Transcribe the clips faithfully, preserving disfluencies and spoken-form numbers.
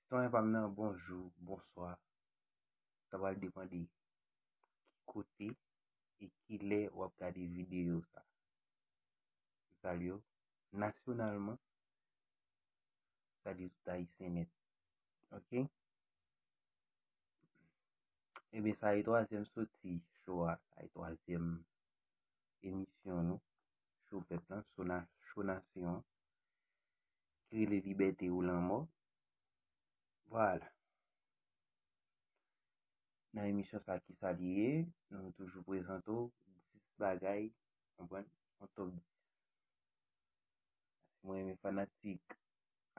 Sitwayen pa m nan, bonjou, bonswa. Sa pral depann de ki kote e ki lè w ap gade videyo sa. M salye w nasyonalman, m salye tout Ayisyen nèt. Oke? Ebyen, sa e twazyèm soti cho a, sa e twazyèm emisyon nou, cho pèp lan, cho na-, cho nasyon an, ki rele Libète ou Lanmò. Vwala. Nan emisyon sa, ki sa li ye, nou toujou prezante w dis bagay, konprann, yon top dis. Mwen renmen fanatik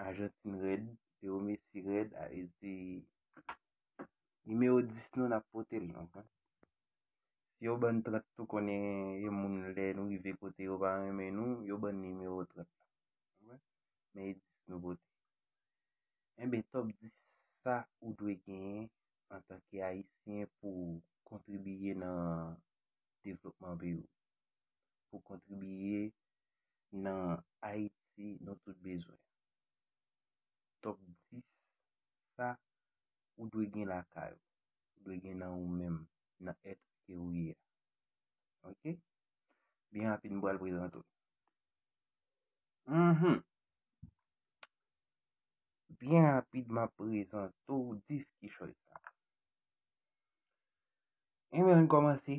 Ajantin rèd, Leo Messi rèd, a, e se nimewo dis nou n ap pote l, konprann. Si yo ban n trant tou, konnen e moun lè nou rive kote yo pa renmen nou, yo ban n nimewo trant la. Konprann? Men e dis nou pote. Enben, top dis sa ou dwe genyen antanke Ayisyen pou kontribiye nan devlopman peyi w, pou kontribiye nan Ayiti nou tout bezwen. Top dis sa ou dwe gen lakay ou, ou dwe gen nan ou menm, nan èt ke ou ye a. Oke? Byen rapid, m pral prezante w. Mhm. Byen rapid, m ap prezante w dis kichòy sa. Enben, ann kòmanse.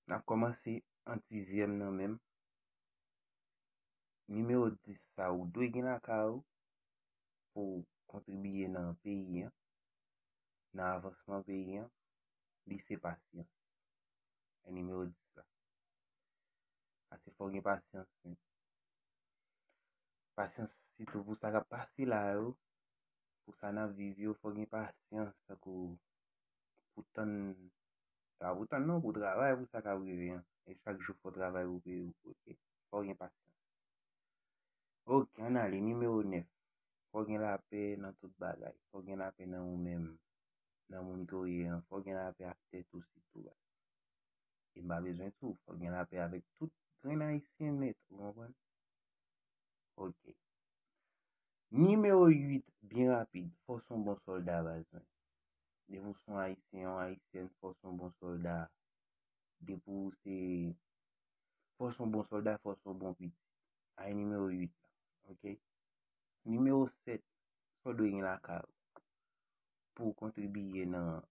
N ap kòmanse an dizyèm nan menm. Nimewo dis sa ou dwe gen lakay ou pou kontribiye nan peyi an, nan avansman peyi an, li se pasyans. E nimewo dis la. Paske fò w gen pasyans, wi. Pasyans sitou pou sa k ap pase la yo, pou sa n ap viv yo, fò w gen pasyans, tankou pou tann, pa pou tann non, pou travay pou sa k ap rive an. E chak jou fò w travay pou peyi w, oke? Fò w gen pasyans. Oke, ann ale, nimewo nèf. Fò w gen lapè nan tout bagay. Fò w gen lapè nan ou menm, nan moun ke w ye an. Fò w gen lapè ak tèt ou sitou, baz. E m pa bezwen di w, fò w gen lapè avèk tout grenn Ayisyen nèt, ou konprann? Oke. Nimewo uit, byen rapid, fò w se yon bon sòlda, baz mwen. Depi w se yon Ayisyen, yon Ayisyèn, fò w se yon bon sòlda. Depi w se, fò w se yon bon sòlda, fò w se yon bon pitit. A e nimewo uit la, oke? Nimewo sèt, sa w dwe gen lakay ou pou w kontribiye nan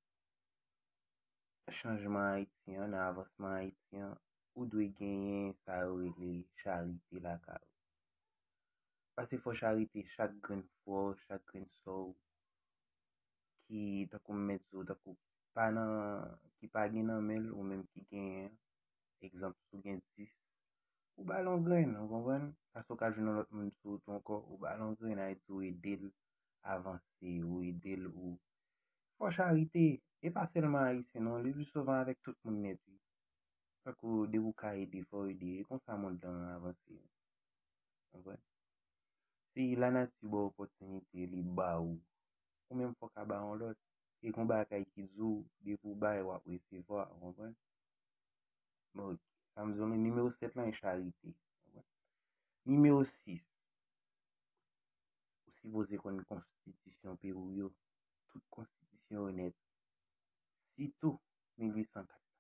chanjman Ayiti an, nan avansman Ayiti an, ou dwe genyen sa yo rele charite lakay ou. Paske fò w charite chak grenn frè w, chak grenn sè w, ki, tankou m mèt di w, tankou pa nan, ki pa gen nan men l, ou menm ki genyen an. Egzanp, si w gen dis, ou ba l yon grenn, ou konprann? Paske w ka jwenn yon lòt moun sou wout ou ankò, ou ba l yon grenn, sa vle di ou ede l avanse, ou ede l, ou fò charite. E pa sèlman Ayisyen non, le pli souvan avèk tout moun nèt, wi. Tankou depi w ka ede, fò w ede. E konsa mond lan avanse. Konprann? Si lanati ba w opòtinite, li ba ou, ou menm fò w ka ba yon lòt. E gon bagay ki di w, depi w bay, w ap resevwa, ou konprann? Bon, sa m di w, nimewo sèt lan e charite. Konprann? Nimewo sis, ou sipoze konn konstitisyon peyi w yo, tout konstitisyon yo nèt. Sitou mil uit san kat la.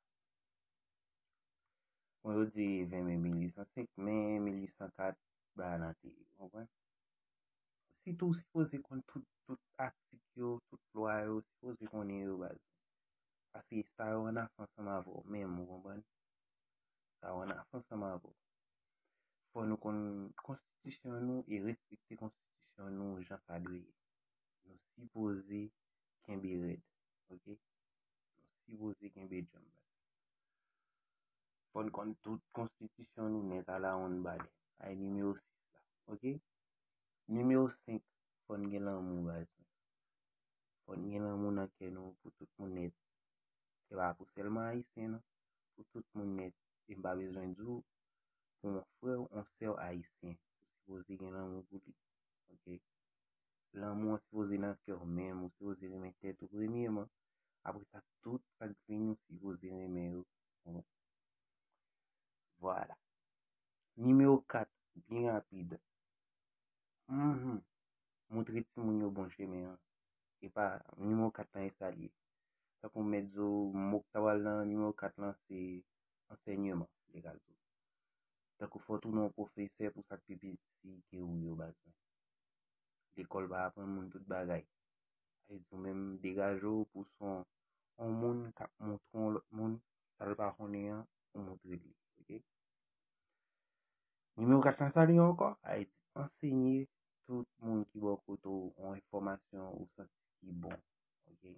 Bon, yo di ven me mil uit san senk, men mil uit san kat, bagay lan te ye, ou konprann? Sitou ou sipoze konn tout, tout atik yo, tout lwa yo, ou sipoze konnen yo, baz. Paske sa yo ann afè ansanm avè w menm, ou konprann? Sa yo ann afè ansanm avè w. Fò nou konn konstitisyon nou e respekte konstitisyon nou jan sa dwe ye. Nou sipoze kenbe rèd, oke? Nou sipoze kenbe djanm, baz. Fò n konn tout konstitisyon nou nèt, ala yon bagay. Ay nimewo sis la, oke? Nimewo senk, fò n gen lanmou, baz. Fò n gen lanmou nan kè nou pou tout moun nèt. Se pa pou sèlman Ayisyen, non. Pou tout moun nèt. E m pa bezwen di w, pou yon frè w, yon sè w Ayisyen, ou sipoze gen lanmou pou li. Oke? Lanmou an sipoze nan kè w menm, ou sipoze renmen tèt ou premyeman. Apre sa, tout sa k vini, ou sipoze renmen yo. Vwala. Nimewo kat, byen rapid. Mhm. Montre timoun yo bon chemen an. e pa nimewo kat lan e sa l ye. Tankou m mèt di w, mo k ta pral nan nimewo kat lan se ansèyman, li ka di w. Tankou fò w tounen yon pwofesè pou sa k pi piti ke ou yo, baz mwen. Lekòl pa aprann moun tout bagay. Sa vle di ou menm degaje w pou w se yon, yon moun k ap montre yon lòt moun sa l pa konnen an, ou montre l li, oke? Nimewo kat lan sa l ye ankò, sa vle di ansenye tout moun ki bò kote w yon enfòmasyon ou santi ki bon, oke?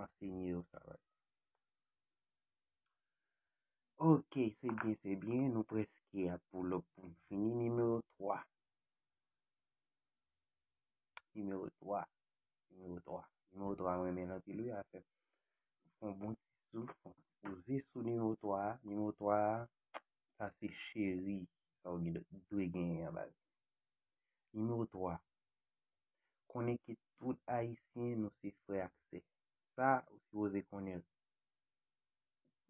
Ansenye yo sa, baz. Oke, se byen, se byen, nou prèske ap pull up pou n fini. Nimewo twa. Nimewo twa. Nimewo twa. Nimewo twa, mwen renmen l anpil, wi, afè. Fè yon bon ti souf, poze sou nimewo twa a. Nimewo twa a, sa se cheri, sa w gen, dwe genyen an, baz. Nimewo twa, konnen ke tout Ayisyen, nou se frè ak sè. Sa, ou sipoze konnen l.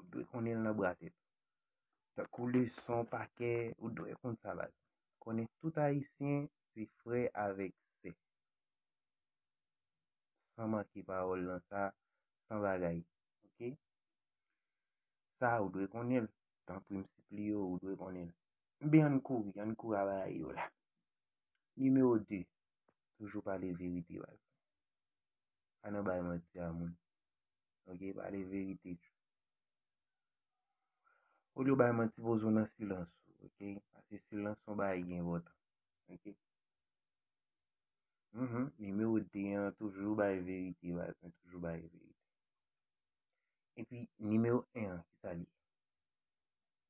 Ou dwe konnen l nan bra tèt. Tankou leson pa kè, ou dwe konn sa, baz. Konnen tout Ayisyen se frè avèk sè. San manke pawòl lan, sa, san bagay. Oke? Sa, ou dwe konnen l. Tanpri, m sipliye w, ou dwe konnen l. Ebyen, ann kouri, ann kouri a bagay yo la. Nimewo de, toujou pale verite, baz. Pa nan bay manti a moun. Oke, pale verite. Olye w bay manti, poze w nan silans ou, oke? Paske silans se yon bagay ki enpòtan, oke? Mhm, nimewo de an, toujou bay verite, baz mwen, toujou bay verite. Epi, nimewo en an, ki sa l ye?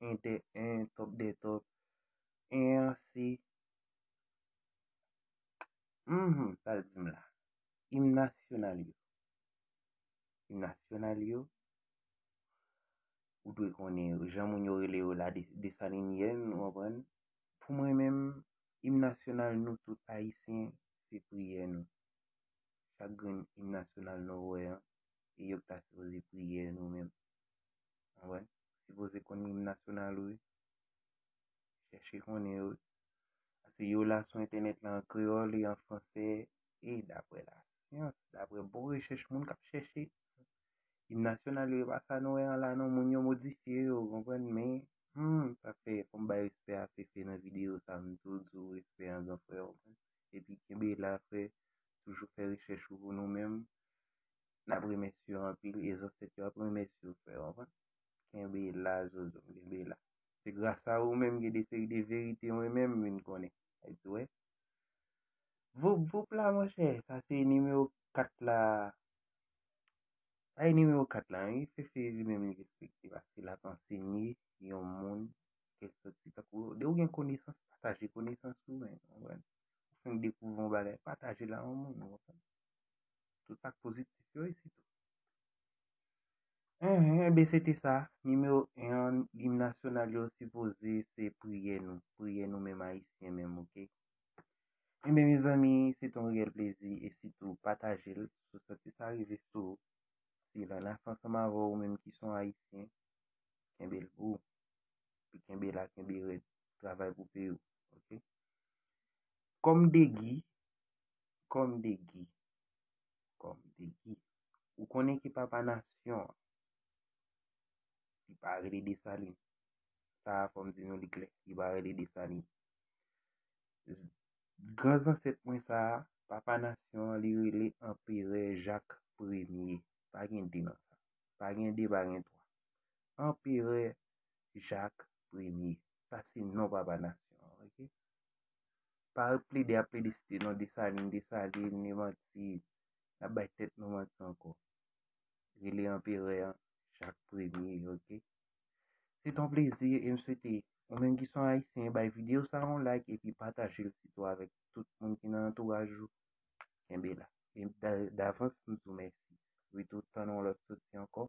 En dè en, top dè top. En an, se Mhm, sa l di m la. Im nasyonal yo. Im nasyonal yo, ou dwe konnen yo. Jan moun yo rele yo la, de, Desalinyèn, ou konprann? Pou mwen menm, im nasyonal nou tout Ayisyen, se priyè nou. Chak grenn im nasyonal nou wè an, e yo k ta sipoze priye nou menm. Konprann? Sipoze konn im nasyonal ou, wi. Chèche konnen yo. Paske yo la sou entènèt la an kreyòl e an fransè, e daprè lasyans, daprè bon rechèch moun k ap chèche. Im nasyonal yo, e pa sa nou wè an la non, moun yo modifye yo, konprann? Men, hmm, sa fè, fò m bay respè a Fefe nan videyo sa, m tou di w respè an gran frè, konprann? Epi kenbe la, frè, toujou fè rechèch ou pou nou menm. N ap remèsye w anpil, e zansèt yo ap remèsye w, frè, konprann? Kenbe la, Zozo, kenbe la. Se gras a ou menm gen de seri de verite mwen menm m vin konnen. Ay di, wè. Voup, voup la, monchè, sa se nimewo kat la. Sa e nimewo kat la, wi. Fefe li menm li respekte, paske l ap ansenye yon moun kèk sòti tankou, de ou gen konesans, pataje konesans ou, men, konprann? Ou fenk dekouvri yon bagay, pataje l a yon moun, ou konprann? Tout sa k pozitif yo, e se tou. Enhen, enben, se te sa. Nimewo en an, im nasyonal yo sipoze se priyè nou. Priyè nou menm Ayisyen menm, oke? Enben, mezanmi, se te yon reyèl plezi e sitou pataje l. Si w santi sa rive sou ou, si l la ansanm avè w, ou menm ki se yon Ayisyen, kenbe l pou ou. Epi kenbe la, kenbe rèd. Travay pou peyi w, oke? Kòm Degi, kòm Degi, kòm Degi. Ou konnen ki papa nasyon an? Li pa rele Desalin. Sa a, fò m di nou li klè, li pa rele Desalin. Gran zansèt mwen sa a, papa nasyon an, li rele Anperè Jak Premye. Pa gen de nan sa. Pa gen de, pa gen twa. Anperè Jak Premye. Sa se non papa nasyon an, oke? Pa plede ap plede site non Desalin, Desalin, li manti. N ap bay tèt nou manti ankò. Rele Anperè an Jak Premye, oke? Se t yon plezi e m swete ou menm ki se yon Ayisyen, bay videyo sa a yon like epi pataje l sitou avèk tout moun ki nan antouraj ou. Kenbe la. E da-, davans, m di w mèsi. Wi, tou tann yon lòt soti ankò.